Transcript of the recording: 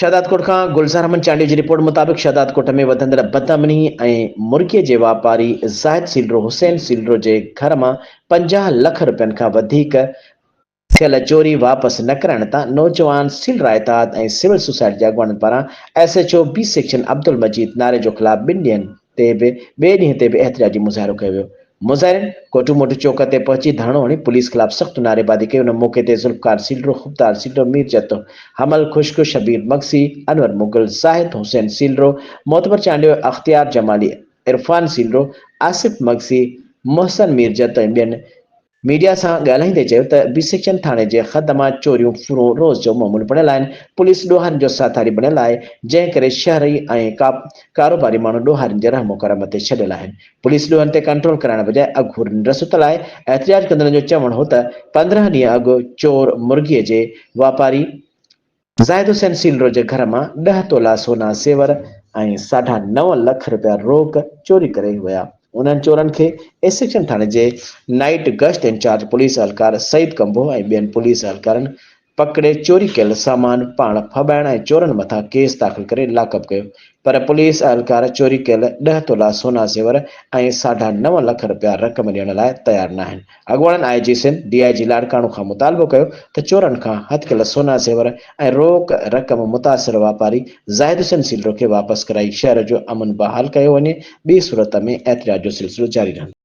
شهدادڪوٽ کان گلزار احمد چانڊيو جي رپورٽ مطابق شهدادڪوٽ ۾ وڌندڙ بدامني ۽ مرغي جي واپاري زاهد سيلرو حسين سيلرو جي گهر مان 50 لک رپين کان وڌيڪ ٿيل چوري واپس نه ڪرائڻ تان نوجوان سيلرا اتحاد ۽ سول سوسائٽي جي اڳواڻن پاران S H O B section Abdul Majeed Narejo خلاف ٻن ڏينهن تي به ٻئي ڏينهن تي به احتجاجي مظاهرو ڪيو ويو. مظاهرين ڪوٽو موٽو چوڪ تي پهچي ڌرڻو هڻي پوليس خلاف سخت نعريبازي ڪئي. ان موقعي تي ذوالفقار سيلرو، خبدار سيلرو، مير جتو، حمل خشڪ، شبير مگسي، انور مغل، زاهد حسين سيلرو، معتبر چانڊيو، اختيار جمالي، عرفان سيلرو، آصف مگسي، محسن مير جتو ۽ ٻين ميڊيا سان ڳالهائيندي چيو ته بي سيڪشن ٿاڻي جي حد مان چوريون ڦرون روز جو معمول بڻيل آهن، پوليس ڏوهارين جو ساٿاري بڻيل آهي، جنهن ڪري شهري ۽ ڪاروباري ماڻهو ڏوهارين جي رحم و ڪرم تي ڇڏيل آهن، پوليس ڏوهن تي ڪنٽرول ڪرائڻ بجاء اگهور ننڊ ستل آهي، احتجاج ڪندڙن جو چوڻ هو ته 15 ڏينهن اڳ چور مرغي جي واپاري زاهد حسين سيلرو جي گهر مان ڏهه تولا سونا زيور ۽ ساڍا نو لک رپيا روڪ چوري ڪري ويا. انهن چورن کي اي سيڪشن ٿاڻي جي نائيٽ گشت انچارج پوليس اهلڪار سعيد ڪمبوهه ۽ ٻين پوليس اهلڪارن پڪڙي چوري ڪيل سامان پاڻ ڦٻائڻ ۽ چورن مٿان ڪيس داخل ڪري لاڪپ ڪيو پر پوليس اهلڪار چوري ڪيل ڏهه تولا سونا زيور ۽ ساڍا نو لک رپيا رقم ڏيڻ لاء تيار ناهن. اڳواڻن I G Sindh, D I G Larkana کان مطالبو ڪيو ته چورن کان هٿ ڪيل سونا زيور ۽ روڪ رقم متاثر واپاري زاهد حسين سيلرو کي واپس ڪرائي شهر جو امن بحال ڪيو وڃي ٻي صورت ۾ احتجاج جو سلسلو جاري رهندو.